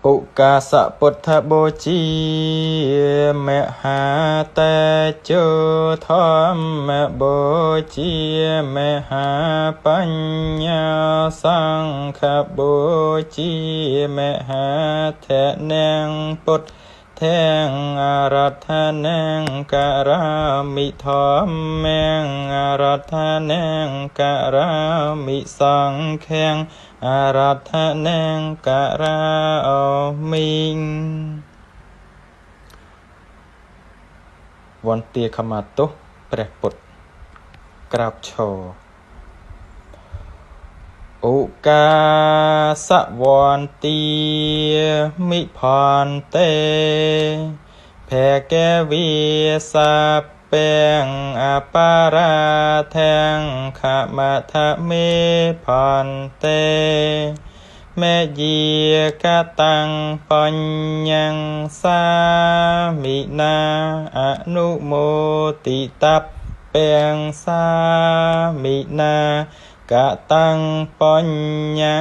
ឧកាសពុទ្ធបូជាមហាតេជោធម្មបូជាមហាបញ្ញាសង្ឃបូជាមហាធនំពុទ្ធធាងអរថនំការាមិធម្មំអរថនំការាមិសង្ឃំអរថនំការាមិវន្តាខមាទោសព្រះពុទ្ធក្រាបឈរឧកាសវន្តាមិផន្តេភគវិសាពាំងអបារាធាងខមថមេផន្តេមេយាកតាំងបញ្ញੰសាមិនាអនុមោទិតពាំងសាមិនាកតាំងបញ្ញੰ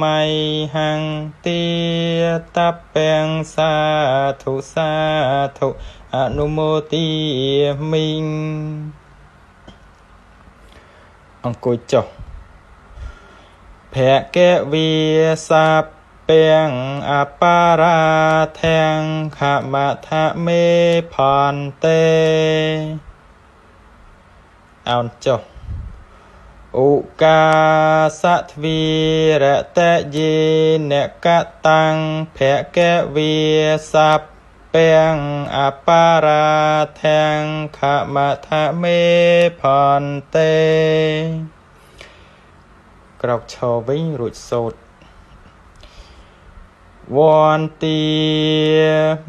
មៃហੰទាតពាំងសាធុសាធុអនុមោទិមិអង្គុយចុះភគវិសាពាំងអបារាធាងខមថមេផន្តេអោនចុះឧកាសទ្វីរតយេនកតាំងភគវិសាពាំងអបារាធាងខមថមេផន្តេក្រោកឈរវិញរួចសូត្រវន្តា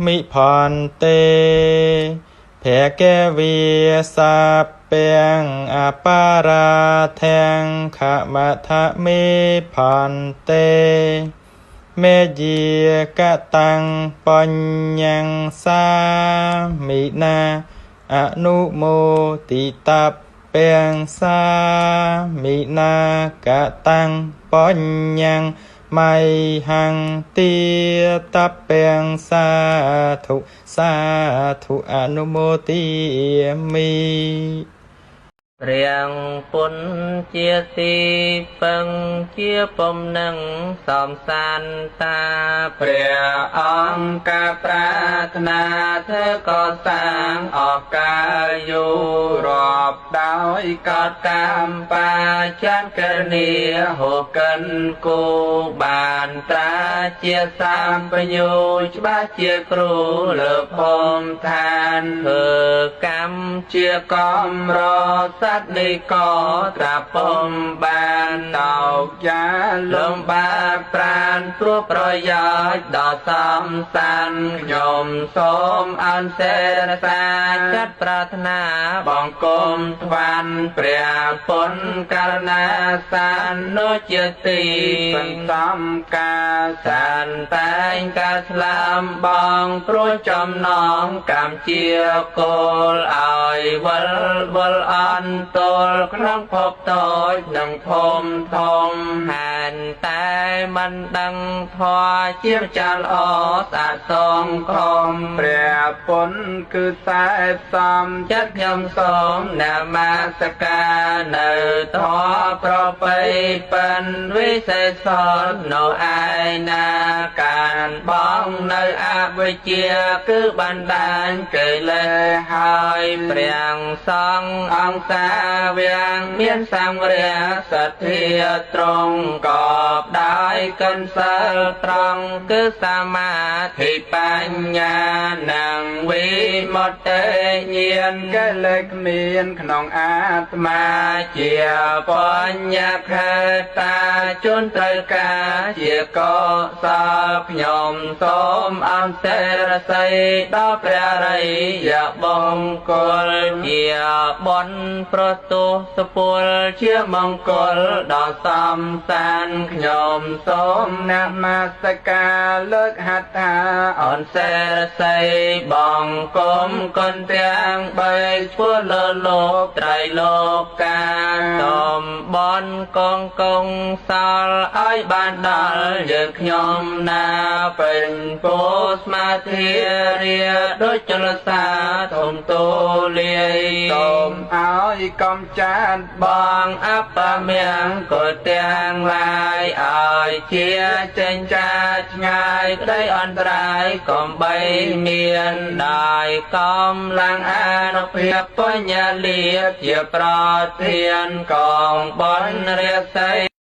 មិផន្តេភគវិសាពាំងអបារាធាងខមថមេផន្តេមេយាកតាំងបញ្ញੰសាមិនាអនុមោទិតពាំងសាមិនាកតាំងបញ្ញੰមៃហੰទាតពាំងសាធុសាធុអនុមោទិមិ រាំងពុនជាទីពឹងជាពំនឹងសំសានតាព្រះអង្គការប្រាថ្នាធ្វើកសាងអកាលយូរាប់ដោយកតកម្មបាចានករនីហូកិនគូបានត្រាជាសម្បញូច្បាស់ជាគ្រូលើភូមិឋានធ្វើកម្មជាកំរសត្វនិកត្រាពំបានតោកយ៉ាលំបាកប្រានព្រោះប្រយោជន៍ដល់សំសានខ្ញុំសូមអនសេរសាចាត់ប្រាថ្នាបង្គំថ្វានព្រះពុនករណាសាននោះជាទីសន្សំការសានតែងការស្លាមបងព្រោះចំណងកម្មជាគោលឲ្យវិលវិលអន្តលក្នុងភពតូចនិងភូមិធំហានតែមិនដឹងធម៌ជាម្ចាស់ល្អស្អាតសងខំព្រះពុនគឺសែបសំចិត្តខ្ញុំសូមនមស្ការនៅធម៌ប្រពៃពិនវិសេសលនៅឯណាកានបងនៅអវិជ្ជាគឺបណ្ដាញកិលេសហើយព្រះសង្ឃអង្គសាវាងមានសង្វរសទ្ធាត្រង់កបដោយកិនសិលត្រង់គឺសមាធិបញ្ញានិងវិមុតតិញាណកិលេសគ្មានក្នុងអាត្មាជាបញ្ញខេតាជនត្រូវការជាកុសលខ្ញុំសូមអន្តរស័យដល់ព្រះរិយបង្គលជាបុណ្យប្រទោសពលជាមង្គលដល់សំសានខ្ញុំសូម នមស្ការលើកហត្ថា អនសេរស័យបង្គំគុណទាំងបីធ្វើលើលោកត្រៃលោកកាសូមបនកងកងសល់ឲ្យបានដល់យើងខ្ញុំណា ពេញពោស្មាធិរាដូចចលសាធំទូលាយ សូមឲ្យកំចាត់ បងអបមង្គលទាំងឡាយឲ្យជាចេញចាឆ្ងាយក្តីអន្តរាយកុំបីមានដោយកំលាំងអានុភាពបញ្ញលាភជាប្រធានកងបនរាសី។